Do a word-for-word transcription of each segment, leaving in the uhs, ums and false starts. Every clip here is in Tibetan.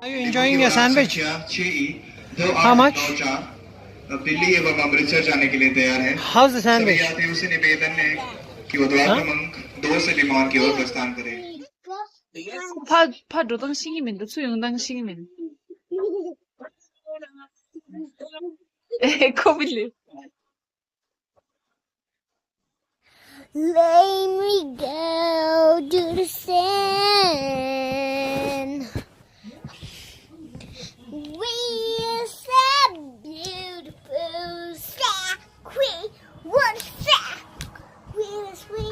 Are you enjoying your sandwich? छह ई दो आठ नौ चार। अब दिल्ली एवं अमृतसर जाने के लिए तैयार है। How's the sandwich? सभी यात्रियों से निवेदन है कि वो द्वार क्रमांक दो से विमान की ओर प्रस्थान करें। ཕ་ཕ་འགྲོ་སྟངས་ཤེས་ཀྱི་མིན་འདུག་ཚུར་ཡོང་སྟངས་ཤེས་ཀྱི་མིན། ཨེ་ཁོ་བི་ལེ། Let me go to the sun. We are so beautiful, so queen, what so queen is we.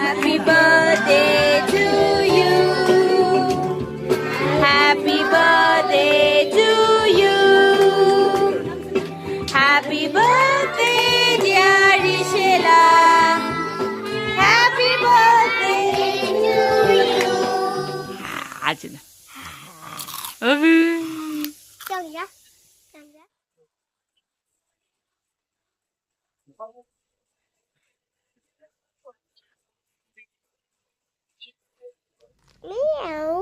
Happy birthday to you. Happy birthday to you. Happy birthday, dear Rishela. Happy birthday to you. ཨ་ཅེ་ན། ཨ་བུ། ཀྱང་ཡ། ཀྱང་ཡ། Meow.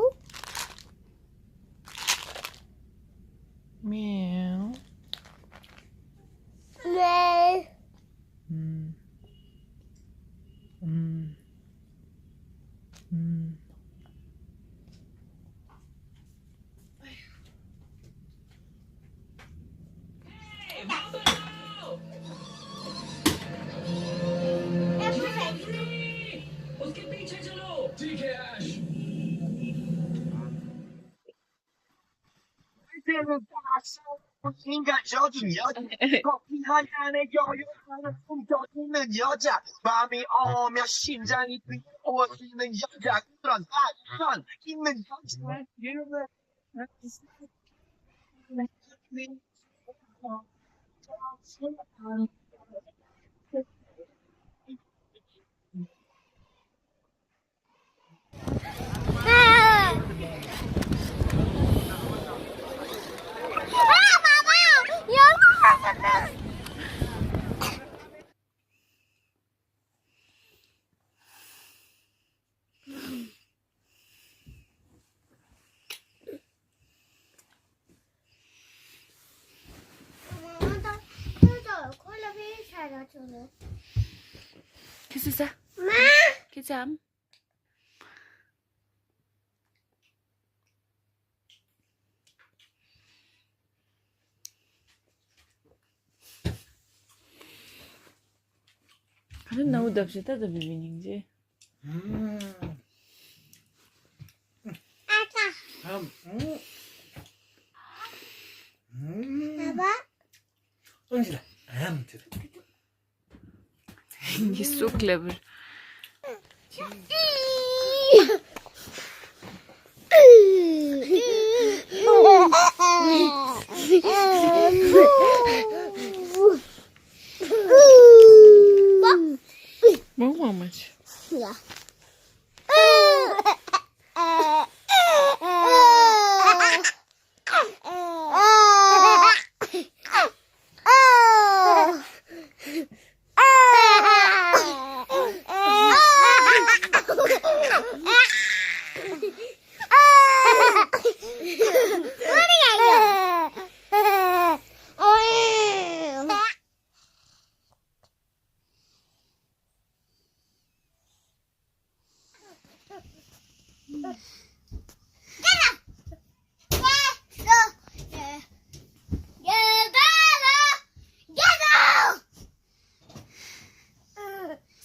Meow. Meow. Mm. Mm. Mm. उसके पीछे चलो। ठीक है, ऐश। ཁྱེད་ཚོ་ས། མ། ཁྱེད་ཚོའམ། ག་རེ་ནའུ་བརྡབ་ཤིག་ད་ད་བི་བི་སྙིང་རྗེ། ཨ་ཙ། ཨམ། ཨམ། ཨམ། ཨ་བ། ཨོན་ཇི་ལ། ཨམ། He's so clever. Mama much. Yeah.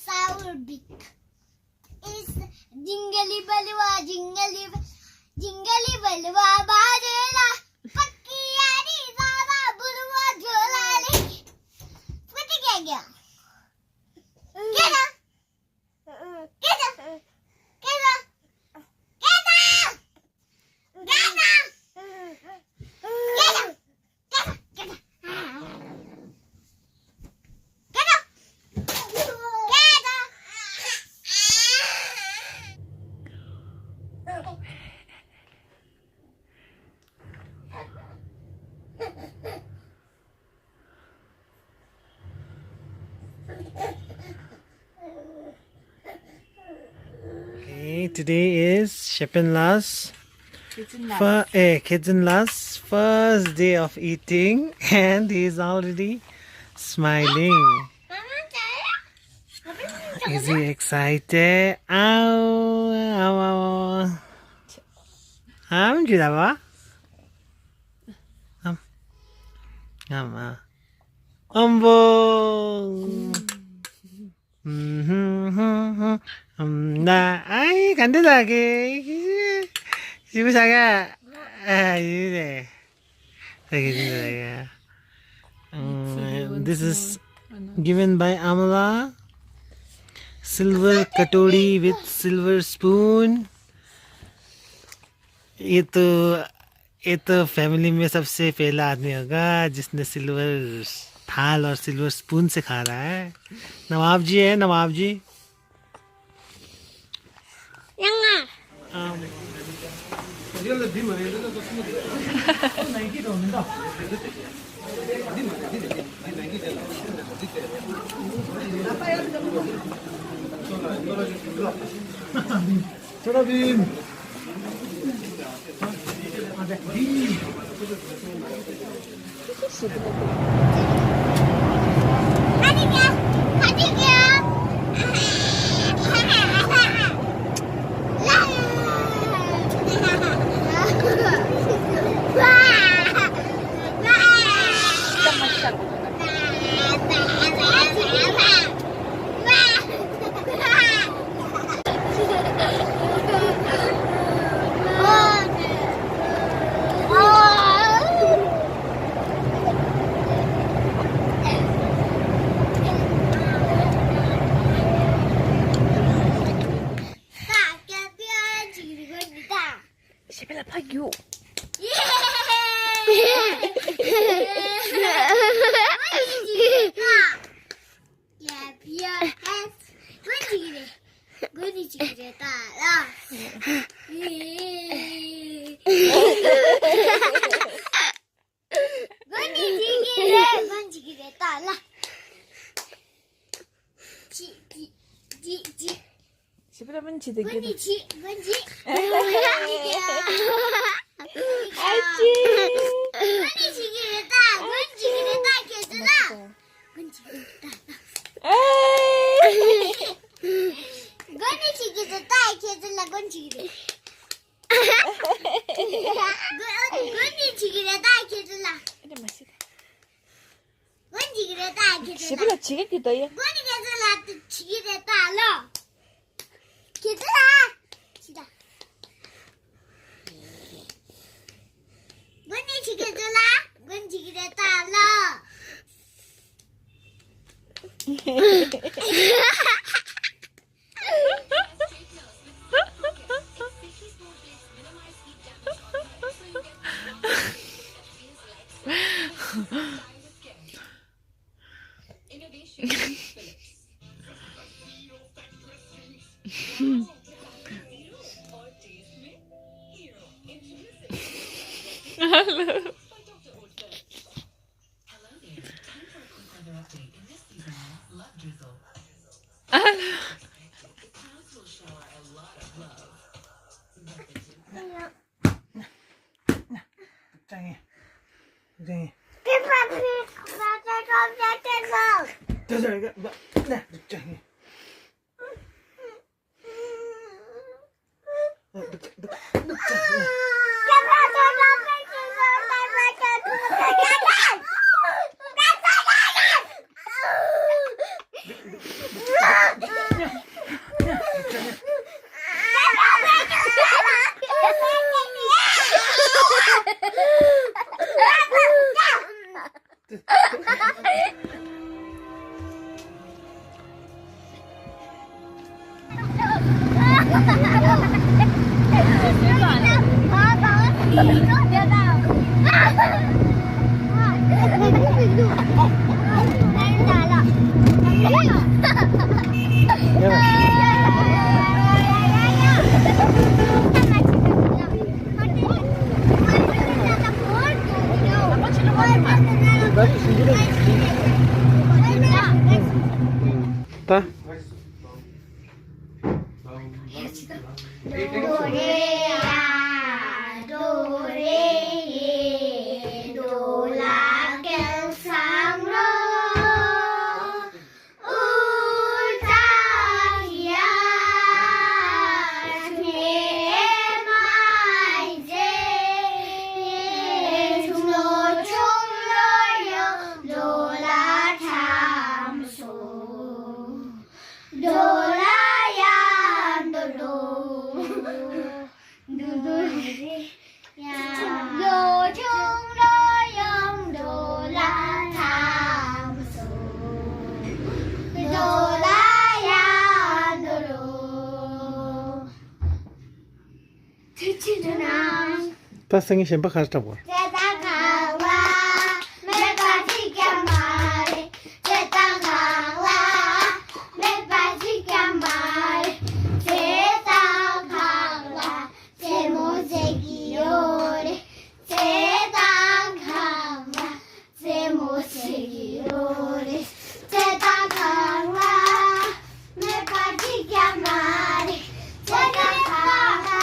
Sour big. Is jingly balwa, jingly, jingly balwa, bajela. Pakki ari baba bulwa jolale. Put it again. Get up. Get up. Get up. Get up. Get up. Get up. Get up. Get up. Get up. Get up. Today is Shepinla's fir- eh, Kidzinla's first day of eating, and he's already smiling. Is he excited? Ow, ow, ow. I'm good, Baba. Um, um, uh, Umbo. ན། ཨའི་ག་འདི་ལ་གི་ཞིབ་ས་ག་ཨ་ཡི་རེད། ད་གི་འདི་ལ་གི། Um, this is given by Amala. Silver katori with silver spoon. ये तो ये तो फैमिली में सबसे पहला आदमी होगा जिसने सिल्वर थाल और सिल्वर स्पून से खा रहा है। नवाब जी है, नवाब जी। हाँ। ཞེ་པེ་ལ་ཕ་རྒྱུག་ཡ་བི་ཡ་ཨེས། དགོན་གཅིག་རེད། དགོན་གཅིག་རེད་ད་ལ། དགོན་གཅིག་རེད། དགོན་གཅིག་རེད་ད་ལ། ཅི་ཅི་ཅི་ཅི། ཞེ་པེ་ལ་དགོན་གཅིག་དེ་དགོན་གཅིག་དགོན་གཅིག་དགོན་གཅིག་ཨ་ཅི། དགོན་གཅིག་རེད་ད། དགོན་གཅིག་རེད་ད་ཁྱེད་ཚོ་ལ། དགོན་གཅིག་རེད་ད། ཨེ། དགོན་གཅིག་རེད་ད་ཁྱེད་ཚོ་ལ། དགོན་གཅིག་རེད། དགོན་གཅིག་རེད་ད་ཁྱེད་ཚོ་ལ། ཨེ་མ་སི། དགོན་གཅིག་རེད་ད་ཁྱེད་ཚོ་ལ། ཞེ་པེ་ལ་བྱེད་ཀྱི་འདུག་ཡ། དགོན་ཁྱེད་ཚོ་ལ་གཅིག་རེད་ད་ལོ། ཁྱེད་ཚོ་ལ། ཅི་ད། དགོན་གཅིག་རེད་ད་ལ། དགོན་གཅིག་རེད་ད་ལོ། Hello. Hello. ད། ད་སང་ཉིན་གཞན་པ་ག་རེ་འཁྲབ་དགོས། བྱས་ཙང་གང་ལ་མེད་པ་གཅིག་ཀྱང་མ་རེད། བྱས་ཙང་གང་ལ་མེད་པ་གཅིག་ཀྱང་མ་རེད། བྱས་ཙང་གང་ལ་རྩེད་མོ་རྩེ་གི་ཡོད་རེད། བྱས་ཙང་གང་ལ་རྩེད་མོ་རྩེ་གི་ཡོད་རེད། བྱས་ཙང་གང་ལ་མེད་པ་གཅིག་ཀྱང་མ་རེད། བྱས་ཙང་གང་ལ་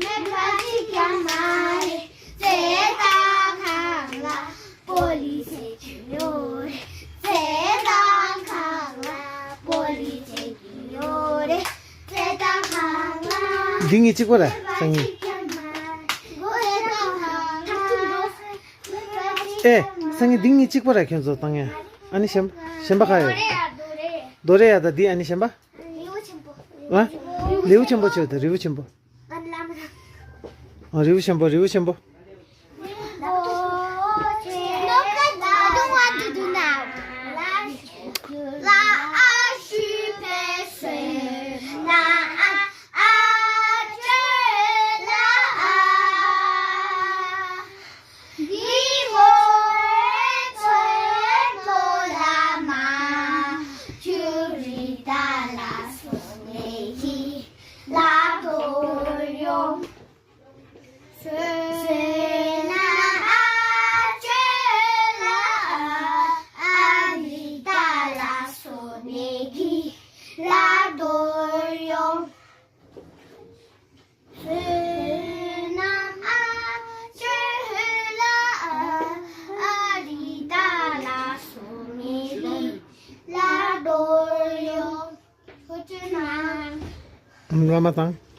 མེད་པ་གཅིག་ཀྱང་མ་རེད། བྱས་ཙང་གང་ལ་པོ་ལི་རྩེ་གི་ཡོད་རེད། བྱས་ཙང་གང་ལ་པོ་ལི་རྩེ་གི་ཡོད་རེད། བྱས་ཙང་གང་ལ་འདི་གཉིས་གཅིག་པ་རེད། སང་ཉིན། བྱས་ཙང་གང་ལ་ཨེ། སང་ཉིན་འདི་གཉིས་གཅིག་པ་རེད། ཁྱོད་ཚོ་བཏང་ཡ། ཨ་ནི་གཞན་གཞན་པ་ག་ཡོད། རྡོ་རེ་ཡ་དང་འདི། ཨ་ནི་གཞན་པ། ཨ། ལེའུ་ཆེན་པོ་ཆོད་དང་རི་བོ་ཆེན་པོ། ཨ། རི་བོ་ཆེན་པོ། རི་བོ་ཆེན་པོ། བླ་མ་དང་།